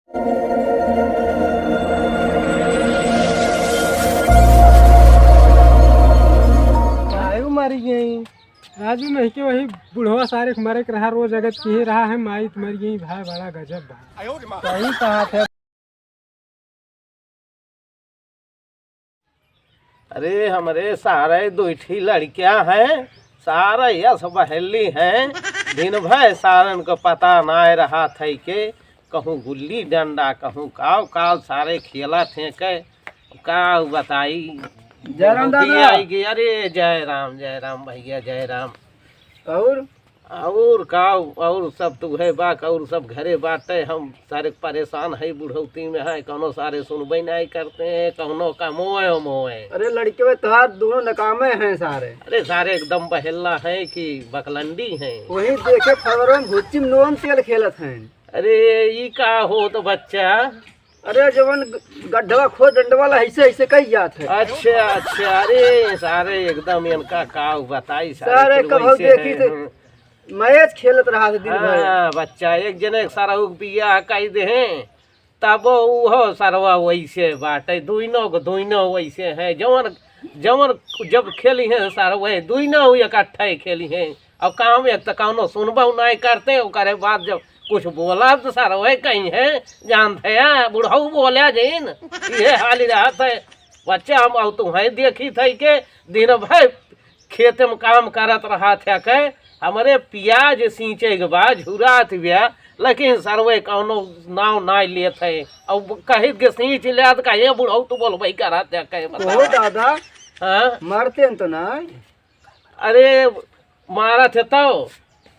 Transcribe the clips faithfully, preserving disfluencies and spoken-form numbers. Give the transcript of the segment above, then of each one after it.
आयु मरी गई। राजू नहीं के वही बुढ़वा सारे के मरे के रहा, रोज अगत की ही रहा है, माई तो मर गई भाई, बड़ा गजब भाई। सही कहा थे। अरे हमरे सारे दुई ठी लड़कियां हैं, सारे यस बहेली हैं, दिन भर सारन को पता नाय रहा थे के कहूँ गुल्ली डंडा, कहूँ काव काव सारे खेला थे के, काव बताई। जय राम बुढ़ौती दादा। आई गई। अरे जय राम, जय राम भैया, जय राम। और? और का, और सब तो है बा, और सब घरे बाटे। हम सारे परेशान है, बुढ़ौती में है, कौनो सारे सुनबे नहीं करते हैं, कौनो का मोए मोए। अरे लड़के में तोहार दोनों नकामे हैं सारे। अरे सारे एकदम बहेला है कि बकलंडी हैं। वही देखे फरवरी में भुच्ची में नून तेल खेलत हैं। अरे ई का हो तो बच्चा? अरे जवन ग-, गड्ढवा खोद डंडवा ला ऐसे ऐसे कही जात है। अच्छा अच्छा, अरे सारे एकदम इनका का बताई, सारे सारे कुल कबहू वैसे देखी हैं। थे। हम्म। मैच खेलत रहा थे दिन भर। हाँ बच्चा, एक जने के सरऊ के बियाह कई देहे, तब उहो सरवा वैसे बाटे, दुइनो को दुइनो वैसे हैं। जवन जवन जब खेली हैं सरवे दुइनो इकट्ठे खेली हैं। अब काम एक तो कौनो सुनबो नहीं करते, ओकरे बाद जब कुछ बोला तो सरवे कहीं हैं, जानते हैं बुढ़ऊ बोला जिन, ये हाल रहत है। बच्चा हम अब तुम्हें देखी थे के दिन भर खेत में काम करत रहा थे के, हमरे पियाज सींचे के बाद झुरात हुआ, लेकिन सरवे कौनो नाव नाय लेत है। अब कहित के सींच लिया तो कहे बुढ़ऊ तो बोलबे करत है, कहे ओ बतावा। दादा, हाँ? मरते हैं तो ना। अरे मारत है तो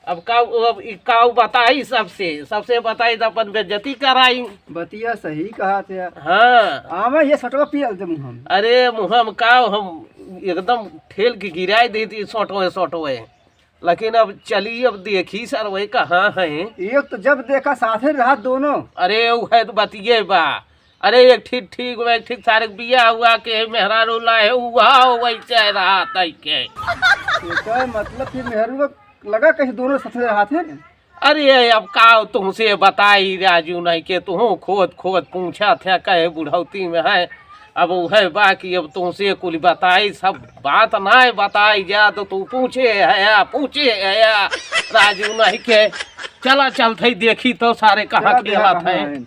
अब का, अब ई का बताई सबसे, सबसे बताई तो अपन बेइज्जती कराई। बतिया सही कहा थे। हाँ। आवे ये सटवा पियल दे मुँह में। अरे मुँह में का, हम एकदम ठेल के गिराई दी थी सोटवे सोटवे, लेकिन अब चली, अब देखी सरवे कहाँ हैं। एक तो जब देखा साथे रहा दोनों। अरे उ है तो बतिये बा। अरे एक ठीक ठीक, एक ठीक सारे के बियाह हुआ के मेहरारू लाए हुआ, वैसे रहा तई के। एकर मतलब फिर मेहरारू लगा कहीं दोनों साथे रहा थे। अरे अब का तुमसे बताई राजू, नहीं के तू खोद खोद पूछा थे, कहे बुढ़ौती में है। अब वह बा कि अब तुमसे कुल बताई, सब बात ना बताई जा तो तू पूछे है या पूछे है या राजू, नहीं के। चला चलत है देखी तो सारे कहाँ चला खेलत देखा है। हम।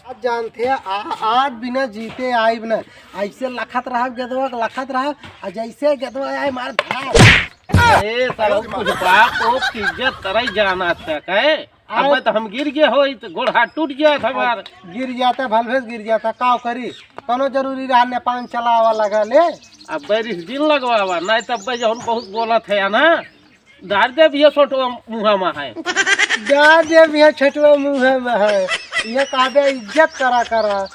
आज जानते हैं, आ, आज बिना जीते आइब न। ऐसे लखत रहा गेदवा, लखत रहा, आ जैसे गेदवा आए मार धार। ए साला कुछ बाप को इज्जत करे जाना था कहे। अब तो हम गिर गए हो, तो गोड़ हाथ टूट गया था हमार। गिर जाता, भलभेस गिर जाता, काव करी? कौनो जरूरी रहा नेपाल चलावा लगा ले। अब बैरिस दिन लगवावा, नहीं तब जौन बहुत बोलत है ना। डार दे भैया छोटवा मुँहा में है। डार दे भैया छोटवा मुँहा में है। ये कहबे इज्जत करा करा।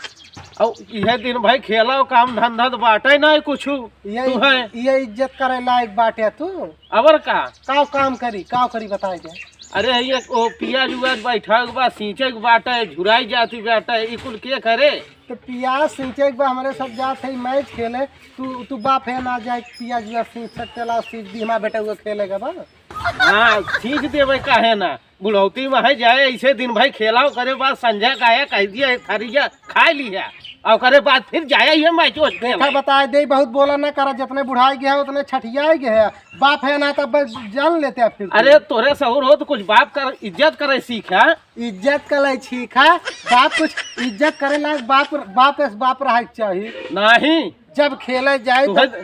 और इहे दिन भाई खेला, काम धंधा तो बाटे ना कुछ। ये तू है। ये इज्जत करे लायक बाटे तू। अबर का? काव काम करी, काव करी बताई दे। अरे ये ओ पियाज उआज बैठा के बा, सींचे के बाटे, झुराई जाती बाटे, ई कुल के करे? तो पियाज सींचे के बा, हमरे सब जात है मैच खेले। तू, तू बाप है ना जाए पियाज उआज सींच सकते ला, सींच दी हमार बेटा हुआ खेले के बा। हाँ, सींच देवे काहे ना? बुढ़ौती में है जाए ऐसे दिन भाई खेला, ओकरे बाद संझा का है कह दिया एक थरिया खाए लिया, और ओकरे बाद फिर जाए ये मैच वैच देखा खेला। बताए दे, बहुत बोला ना करा, जितने बुढ़ाई गया है उतने छठियाई गया है। बाप है ना तब जान लेते हैं फिर। अरे तोरे सहूर हो तो कुछ बाप कर इज्जत करे सीखा। इज्जत करे सीखा, बाप कुछ इज्जत करे लायक बाप, बाप ऐस बाप रहे के चाहिए। नहीं। जब खेले जाए तो तुहे,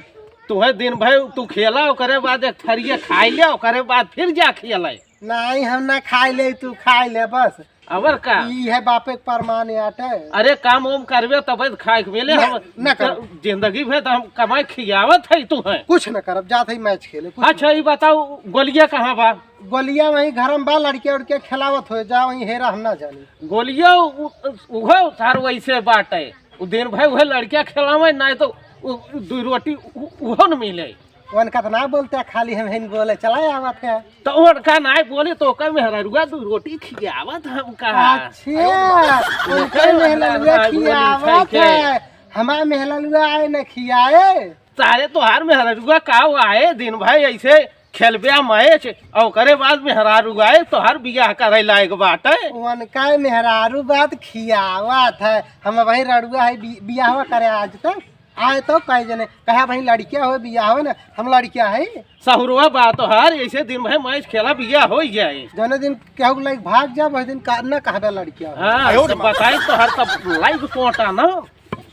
तुहे दिन भर तू खेला, ओकरे बाद एक थरिया खाई ले, ओकरे बाद फिर जा खेले। नहीं, हम ना खाई ले, तू खाई ले बस। अबर का? ई है बापे के परमान आटे। अरे काम ओम करबे तबे तो खाए के मिले। ना, हम ना करब। जिंदगी भर तो हम कमाई खियावत है तू है। कुछ ना करब, जात है मैच खेले, कुछ अच्छा ना। ई बताओ गोलिया कहाँ बा? गोलिया वहीं घर में बा, लड़के उड़के खिलावत हो जा, वहीं हेरा हम ना जानी। गोलिया उ-, उहो सार वैसे बाटे। उ दिन भर उहे लड़किया खेलावे, नाहीं तो उ, उ दुई रोटी उ, उहो न मिले। उनका तो ना बोलते, खाली हम हिन बोले चला आवत है। तो उनका नाहीं बोले तो ओकर मेहररुआ दुई रोटी खियावत हमका। अच्छा, उनका मेहररुआ खियावत है, हमार मेहररुआ आए न खियाए। सारे तोहार मेहररुआ का आए दिन भर ऐसे खेलब्या मैच, और ओकरे बाद मेहरारू आए, तोहर बियाह करे लायक बाटे। उनका मेहरारू बात खियावत है, हम वही रड़ुआ है, बि-, बियाहवा करे आज तक आए तो कई जने कहा, "भाई लड़किया हो, बियाह हो ना, हम लड़किया है।" सहुरवा बात हर, ऐसे दिन भर मैच खेला, बियाह हो जाए। जौने दिन केहू के लइके भाग जा, वही दिन का, ना कहबे लड़किया हो। हाँ, तो बताई तो हर तब लाइक सोटा ना,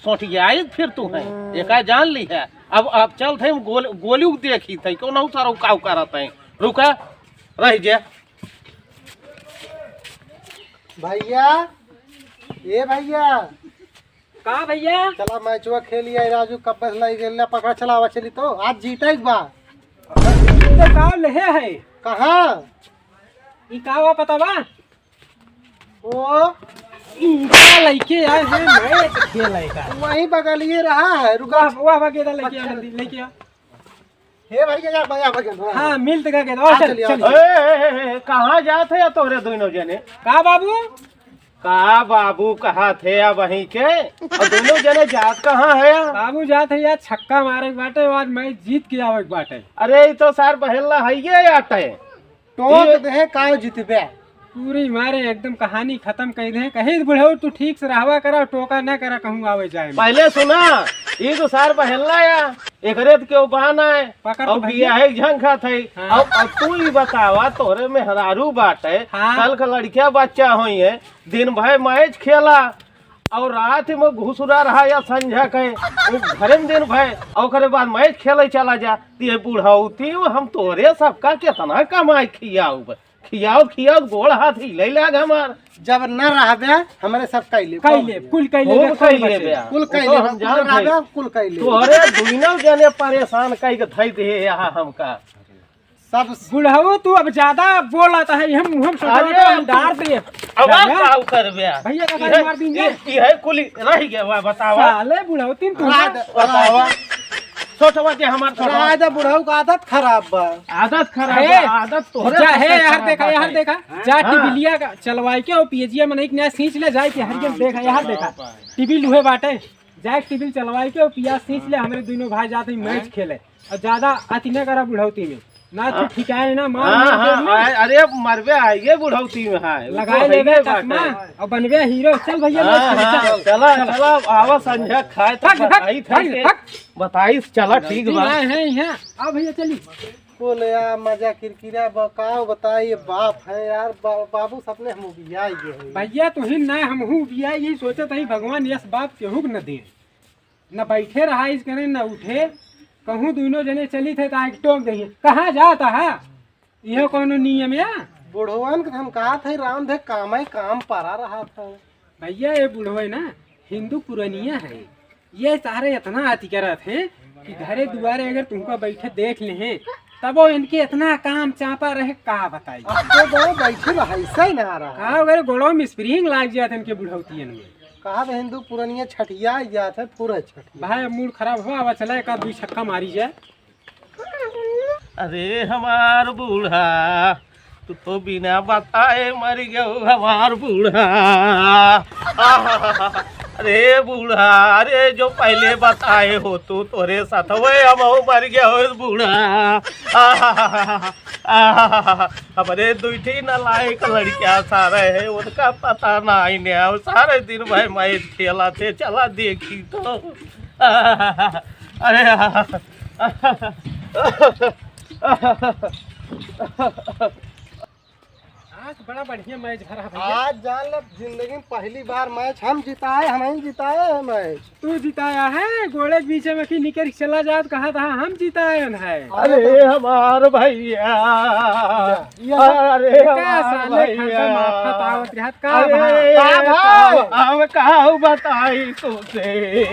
सोटिया आई फिर तू है, हम्म। एका जान ली है। अब, अब चल थे, हम गोल-, गोली देखी थे, कौन हूँ सारा काऊ करत है। रुका, रह जा। भैया, ए भैया। का भैया? चला मैचवा खेल लिया, राजू कब्बस लाई गेल ना पकड़ा, चला आवा चली तो, आज जीता एक बार। तो का लेहे है? कहाँ? ई का हुआ पता बा? ओ, इनका लइके आए हैं, मैच खेले का। वहीं बगलिए रहा है, रुका। वाह, वाह, वाह, गेंदा लेके आ, अच्छा। जल्दी लेके आ। हे भैया, जा, भैया, भैया, भैया। हाँ, मिल तक गेंदा। और हाँ, चल, चलिए, चल। और ए, ए, ए, ए, कहाँ जात है तोहरे दोनों जने? का बाबू? का बाबू कहा थे अब वहीं के? और दोनों जने जात कहाँ है? बाबू जात है यार, छक्का मारे के बाटे, आज मैच जीत के आवे के बाटे। अरे, ई तो सार बहेला है ये आटे। टोक ये देहे, काव जितबे। पूरी मारे एकदम कहानी खतम कइ देहे। कहीं बुढ़ऊ तू ठीक से रहवा करा, टोका ना करा कहूँ आवे जाए में। पहले सुना, ई तो सार बहेला या, एकरे त केहू बहाना है। पकड़ तो और भैया। बियाहे के झंखा थे। हाँ। अब, अब तू ही बतावा, तोरे मेहरारू बाटे, हाँ। कल का लड़किया बच्चा होई है, दिन भर मैच खेला, और रात में घुसुरा रहा या संझा के, वो घरे में दिन भर, और ओकरे बाद मैच खेले चला जा। त ये बुढ़ौती में हम तोरे सबका केतना कमाई खियाउब, खियाउब, खियाउब, गोड़ हाथ हिले लाग हमार। जब न रहबे, हमरे सब कैले, कैले, कुल कैले, खूब कुल कैले बचे। बे। कुल वो कैले, तो हम कुल जानत रहबे, हई। कुल कैले। तोरे दुइनो जने परेशान कई के धई दे यहाँ हमका। सब बुढ़ऊ, तू अब ज्यादा बोलत है, हम, हम सोचत अरे, है, हम डार दे। अब आप भैया, का करबे? भैया का इहे, मार दीजिए। इ-, इहे कुली रह गया, वाह, बतावा। साले बुढ़ऊ, तीन तू राज, बतावा। राज। छोटवा के हमार छोटवा। राज बुढ़ऊ का आदत खराब बा। आदत खराब अरे, बा, आदत तोहरे जा, सबसे हे, यार खराब देखा, बात यार है। देखा। जा हाँ। टिबिलिया का चलवाई के और पियजिया में नहीं नया सींच ले जाए के हरियम हाँ, देखा, यार देखा। टिबिल उहे बाटे। जाए टिबिल चलवाई के और पिया सींच ले, हमरे दुनों भाई जाते ही मैच हाँ। खेले। और ज्यादा अति न करा बुढ़ौती में, ना तू हाँ। ठिकाए ना मार हाँ, मार हाँ, के हाँ, अरे अब मरबे आइए बुढ़ौती में, हाँ, लगाए तो लेबे हइये चश्मा बाटे। और बनबे हीरो। चल भैया, हाँ, ले चल, हाँ, चल। चला, चल। चला, आवा संझा खाए तो हट, हट, बताई थे हट, के, हट। बताई, चला, ठीक गलती बा। ना है यहाँ। आ भैया, चली। बोले यार, मजा किरकिरा बा, का बताई, ये बाप है यार, बा-, बाबू सपने हम उबिया ये है। भैया, तुहिन ना, हमहू उबिया, यही सोचत हई, भगवान यस बाप केहू के न दे। न बैठे रहा इस कने, न उठे। कहूँ दुनों जने चली थे, तो आके टोक दइहे, "कहाँ जात हा?" इहो कौनो नियम या? बुढ़वन के हम कहा थे, राम धे काम है, काम परा रहा था। भैया, ये बुढ़वे ना हिंदू पुरनिया है, ये सारे इतना अति करत हैं कि घरे दुआरे अगर तुमको बैठे देख ले हैं, तबो इनके इतना काम चापा रहे, का बताई। अब तो दो बैठे रहा, ऐसा ही ना रहा। का अगर गोड़ों में स्प्रिंग लाग जात इनके बुढ़ौतियन में। कहा तो हिंदू पुरनिया छठिया जात है, पूरा छठिया। भाई, अब मूड खराब हो, अब चला एक आध दुई छक्का मारी जाए। अरे हमार बूढ़ा, तू तो बिना बताए मर गयो हमार बूढ़ा। आहा, अरे बूढ़ा, अरे जो पहले बताए हो तू, तोरे साथ वही हम मर गयो बूढ़ा। आहा, आहा, हमरे दुई ठी नालायक लड़किया सारे है, उनका पता ना आईने, और सारे दिन भाई मैं खेला थे, चला देखी तो। अरे, आज बड़ा बढ़िया मैच भरा भैया। आज जान ले, जिंदगी में पहली बार मैच हम जिताए, हम ही जिताए हैं मैच। तू जिताया है, गोड़े के बीच में की निकर के चला जात, कहा था हम जिताए हैं। अरे हमार भैया, या, या। अरे का हमार साले भैया। खंडा माथा तावत रहत का अरे भाई? का भाई? अब का बताई तुमसे,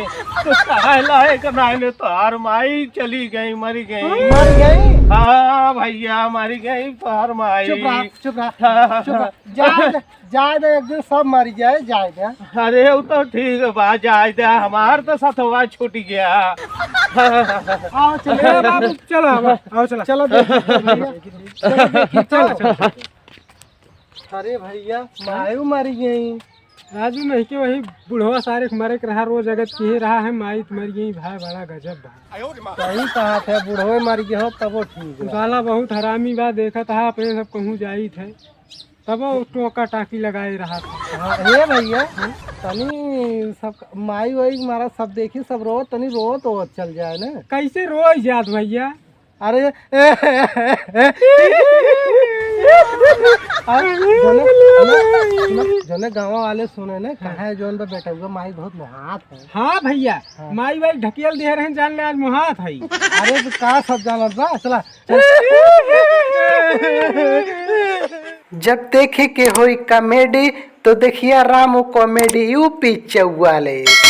कुछ कहे लायक नहीं, तोहार माई चली गई, मर गई। मर गई? हाँ भैया, मर गई तोहार माई। चुप रहा, चुप रहा, हाँ। चुप रहा। जाए दे, जाए दे, एक दिन सब मर जाए, जाए दे। अरे, वो तो ठीक बा, जाए दे, हमार तो सथवा छूट गया। आओ, चलो। ए, बाबू, चलो, आओ, आओ, चलो। चलो, देखो, चलो, देखो, चलो, चलो। अरे भैया, मायू मर गई। राजू नहीं के वही बुढ़वा सारे के मरे के रहा, रोज अगत किहे रहा है, माई त मर गई भाई, बड़ा गजब भाई। सही कहा थे, बुढ़वे मर गए हो तबो ठीक है। साला बहुत हरामी बा, देखत हा अपने सब कहूँ जाई थे, तबो टोका टाकी लगाए रहा था। हाँ, हे भैया, तनी सब माई वाई मारा सब देखी, सब रो, तनी रो तो चल जाए ना। कैसे रोई जात भैया? अरे, अरे, जोने, जोने, जोने गाँव वाले सुने ने, कहाँ है जोन पे बैठा हुआ, माई बहुत मोहात है। हाँ भैया, हाँ। माई वाई ढकेल दे रहे हैं, जान ले आज मोहात है। अरे तो का सब जानत बा, चला, चल। जब देखे के होई कॉमेडी तो देखिया रामू कॉमेडी यूपी चौवालीस।